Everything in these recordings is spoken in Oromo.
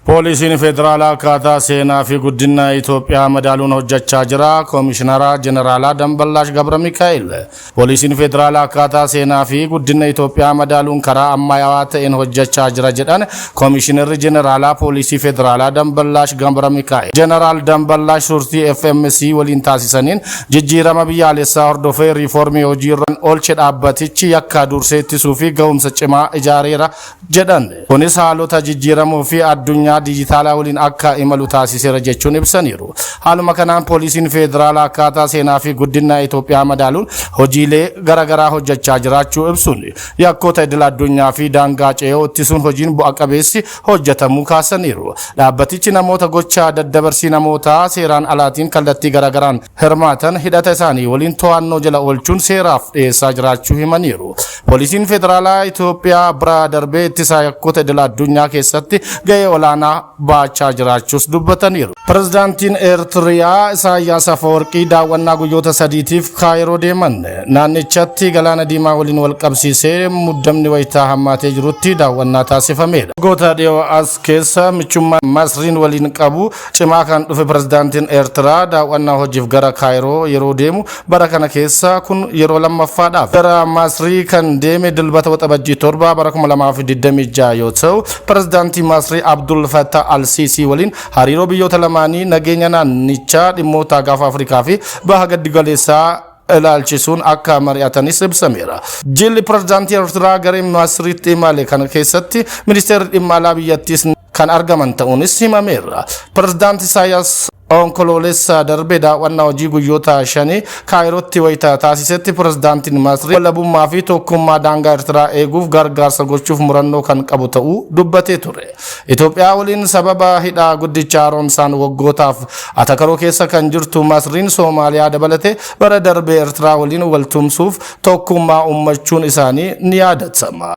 Poolisiin Federaalaa akkaataa seenaa fi guddina Itoophiyaa madaaluun hojjechaa jira. Koomishinara Jeneraalaa Damballaash Gabra Mikaa'el. Poolisiin Federaalaa akkaataa seenaa fi guddina Itoophiyaa madaaluun karaa ammayyaawaa ta'een hojjechaa jira jedhan Koomishinarri Jeneraalaa Poolisii Federaalaa Damballaash Gabra Mikaa'el. Jeneraal Damballaash turtii FMC waliin taasisaniin jijjiirama biyyaalessaa hordofee riifoormii hojiirra oolche dhaabbatichi yakka dursee ittisuu fi gahumsa cimaa ijaareera jedhan. Kunis haalota jijjiiramuu fi addunyaa dijitaalaa waliin akka imalu taasiseera jechuun ibsaniiru. Haaluma kanaan poolisiin federaalaa akkaataa seenaa fi guddina Itoophiyaa madaaluun hojiilee garaagaraa hojjechaa jiraachuu ibsuun yakkoota idil addunyaa fi daangaa ce'oo ittisuun hojiin bu'a qabeessi hojjetamuu kaasaniiru. Dhaabbatichi namoota gocha daddabarsii namootaa seeraan alaatiin kallattii garaagaraan hirmaatan hidhata isaanii waliin to'annoo jala oolchuun seeraaf dhiyeessaa jiraachuu himaniiru. Poolisiin federaalaa Itoophiyaa bira darbee ittisaa yakkoota idil addunyaa keessatti gahee olaanaa baachaa jiraachuus dubbataniiru. Pirezidaantiin Eertiriyaa Isaayyaas Afawarqii daawwannaa guyyoota sadiitiif Kaayiroo deeman. Naannichatti galaana diimaa waliin wal qabsiisee muddamni wayitaa hammaatee jirutti daawwannaa taasifamedha. Waggoota dhiyoo as keessa michummaa Masriin waliin qabu cimaa kan dhufe pirezidaantiin Eertiraa daawwannaa hojiif gara Kaayiroo yeroo deemu bara kana keessa kun yeroo lammaffaadhaaf. Gara Masrii kan deeme Dilbata Waxabajjii 7 bara 2026 yoo ta'u, pirezidaantii Masrii Abdul Fattah al-Sisi waliin hariiroo biyyoota lamaanii, nageenya naannichaa, dhimmoota gaafa Afrikaa fi baha giddu galeessaa ilaalchisuun akka mari'atanis ibsameera. Jilli pirezidaantii Eertiraa garee Masriitti imale kana keessatti ministeerri dhimma alaa biyyattiis kan argaman ta'uunis himameera. Pirezidaantii Isaayyaas Onkoloolessa darbe daawwannaa hojii guyyoota 5 Kaayirootti wayita taasisetti pirezidaantiin Masrii walabummaa fi tokkummaa daangaa Eertiraa eeguuf gargaarsa gochuuf murannoo kan qabu ta'uu dubbatee ture. Itoophiyaa waliin sababa hidha guddicha haaromsaan waggootaaf atakaroo keessa kan jirtu Masriin Soomaaliyaa dabalatee bara darbe Eertiraa waliin waltumsuuf tokkummaa uummachuun isaanii ni yaadatama.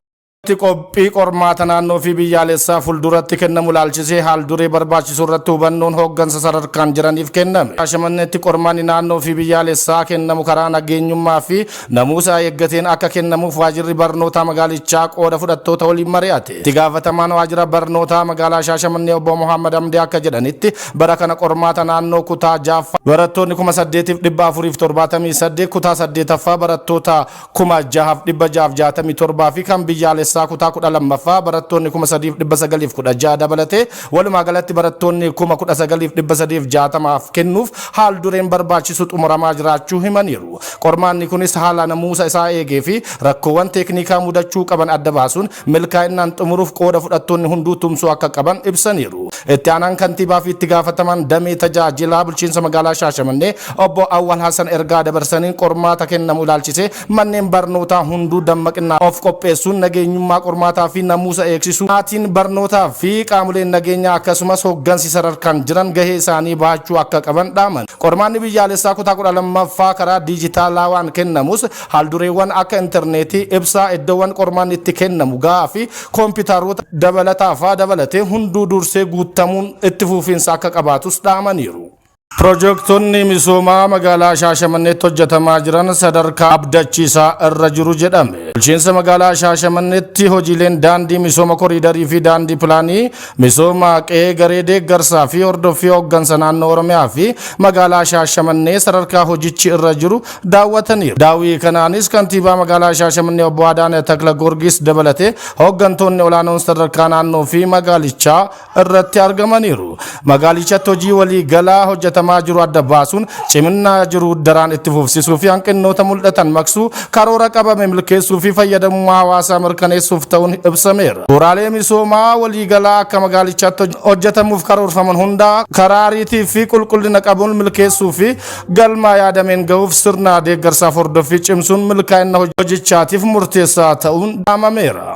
Qophii qormaata naannoo fi biyyaalessaa fuulduratti kennamu ilaalchisee haal duree barbaachisu irratti hubannoon hooggansa sadarkaan jiraniif kenname. Shaashamanneetti qormaanni naannoo fi biyyaalessaa kennamu karaa nageenyummaa fi namuusa eeggateen akka kennamuuf waajirri barnootaa magaalichaa qooda fudhattoota waliin mari'ate. Itti gaafatamaan waajjira barnootaa magaalaa Shaashamannee obbo Muhammad Amdee akka jedhanitti, bara kana qormaata naannoo kutaa jaaffaa barattoonni 8478, kutaa saddeetaffaa barattoota 6667 fi kan biyyaalessaa kutaa 12ffaa barattoonni 3916 dabalatee walumaa galatti barattoonni 19,360f kennuuf haal dureen barbaachisu xumuramaa jiraachuu himaniiru. Qormaanni kunis haala namuusa isaa eegee fi rakkoowwan teeknikaa mudachuu qaban adda baasuun milkaa'inaan xumuruuf qooda fudhattoonni hunduu tumsuu akka qaban ibsaniiru. Itti aanaan kantiibaa fi itti gaafatamaan damee tajaajilaa bulchiinsa magaalaa Shaashamannee obbo Awwal Hassan ergaa dabarsaniin, qormaata kennamu ilaalchisee manneen barnootaa hunduu dammaqinaa of qopheessuun nageenyummaa qormaataa fi namuusa eegsisuu, maatiin barnootaa fi qaamoleen nageenyaa akkasumas hooggansi sadarkaan jiran gahee isaanii bahachuu akka qaban dhaaman. Qormaanni biyyaalessaa kutaa 12ffaa karaa diijitaalaa waan kennamus haaldureewwan akka intarneetii, ibsaa, iddoowwan qormaanni itti kennamu gahaa fi koompitaroota dabalataa fa'aa dabalatee hunduu dursee guutamuun itti fufiinsa akka qabaatus dhaamaniiru. Piroojektonni misoomaa magaalaa Shaashamanneetti hojjetamaa jiran sadarkaa abdachiisaa irra jiru jedhame. Bulchiinsa magaalaa Shaashamanneetti hojiileen daandii, misooma koriidarii fi daandii pilaanii misooma qe'ee garee deeggarsaa fi hordoffii hooggansa naannoo Oromiyaa fi magaalaa Shaashamannee sadarkaa hojichi irra jiru daawwataniiru. Daawwii kanaanis kantiibaa magaalaa Shaashamannee obbo Adaanee Takla Goorgis dabalatee hooggantoonni olaanoon sadarkaa naannoo fi magaalichaa irratti argamaniiru. Magaalichatti hojii walii galaa hojjetamaa jiru adda baasuun cimina jiru daraan itti fufsiisuu fi hanqinoota mul'atan maqsuu, karoora qabame milkeessuu fi fayyadamummaa hawaasaa mirkaneessuuf ta'uun ibsameera. Bu'uuraalee misoomaa waliigalaa akka magaalichaatti hojjetamuuf karoorfaman hundaa karaa ariitii fi qulqullina qabuun milkeessuu fi galma yaadameen gahuuf sirna deeggarsaaf hordoffii cimsuun milkaa'ina hojichaatiif murteessaa ta'uun dhaamameera.